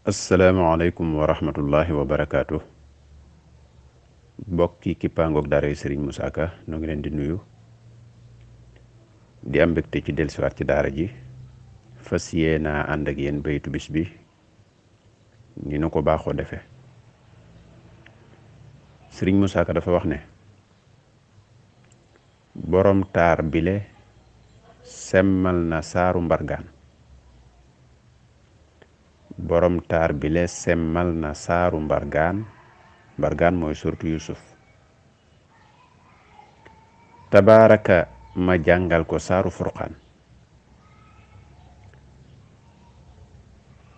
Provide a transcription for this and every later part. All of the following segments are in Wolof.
asalaamaaleykum wa rahmatullahi wa barakaatu. Bokki kippaangoog daaray Serigne Moussa Ka noo ngi leen di nuyu di am mbégte ci dellusiwaat ci daara ji fas yéenaa ànd ak yéen baytu bis bi ni nu ko baaxoo defee. Serigne Moussa Ka dafa wax ne borom taar bile semmal na saaru mbargaan. borom taar bile semmal na saaru mbargaan mooy surtu Yusuf. tabaaraka ma jàngal ko saaru furqaan.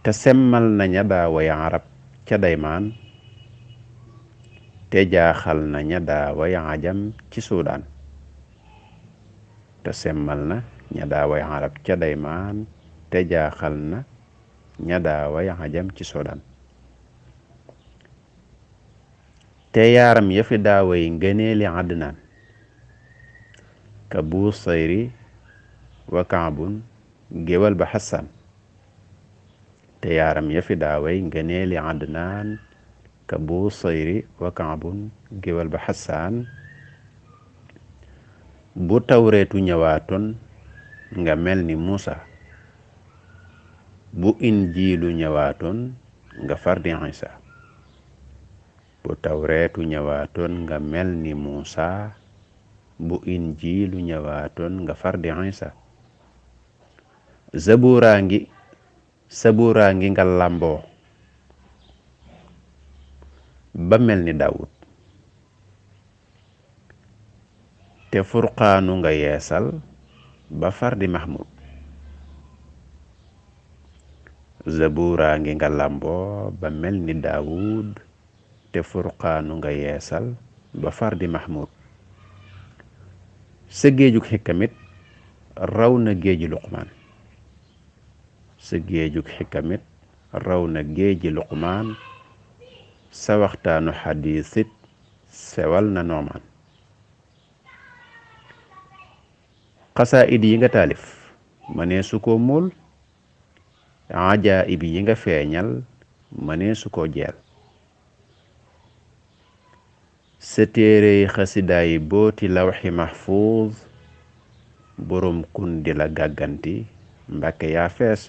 te semmal na ña daa way arab ca daymaan te jaaxal na ña daa way ajam ci suudaan. te semmal na ña daa way arab ca daymaan te jaaxal na ña daa way ajam ci suudaan. te yaaram yafi daaway ngëneeli àddinaan ka buu sayri wa kaabun géwal ba xasaan. te yaaram yafi daaway ngëneeli àddinaan ka buu sayri wa kaabun géwal ba xasaan. bu tawreetu ñëwaatoon nga mel ni Muusa. bu injiilu ñëwaatoon nga far di Isa. bu tawreetu ñëwaatoon nga mel ni Muusa. bu injiilu ñëwaatoon nga far di Isa. sabuuraa ngi nga làmboo ba mel ni Daawud. te furqaanu nga yeesal ba far di Mahmud. sabuuraa ngi nga làmboo ba mel ni Daawud. te furqaanu nga yeesal ba far di Mahmud. sa géejug xikamit raw na géeji Luqmaan. sa géejug xikamit raw na géeji Luqmaan. sa waxtaanu xadiisit sewal na noomaan. xasaayid yi nga taalif mënee su ko muul. ajaayib yi nga feeñal mënee su ko jeel. sa téerey xasidaayi booti lawxi mahfuuz boroom kun di la gàgganti mbàkke yaa fees.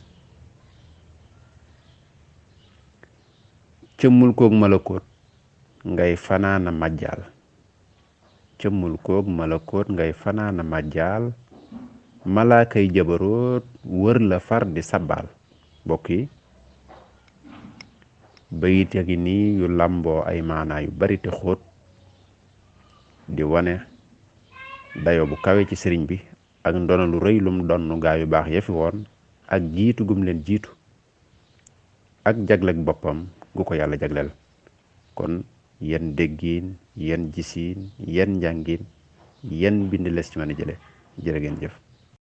ca mulkoog malakoot ngay fanaana majjaal. ca mulkoog malakoot ngay fanaana majjaal. malaakay jabaroot wër la far di sabbaal. mbokk yi bayit ya ngi nii yu làmboo ay maanaa yu bari te xóot di wane dayo bu kawe ci sëriñ bi ak ndono lu rëy lum donnu gaa yu baax ya fi woon ak jiitu gum leen jiitu ak jagleek boppam gu ko yàlla jagleel. kon yen déggiin yen gisiin yen njàngiin yen bind les ci mën a jële jërë ngeen jëf.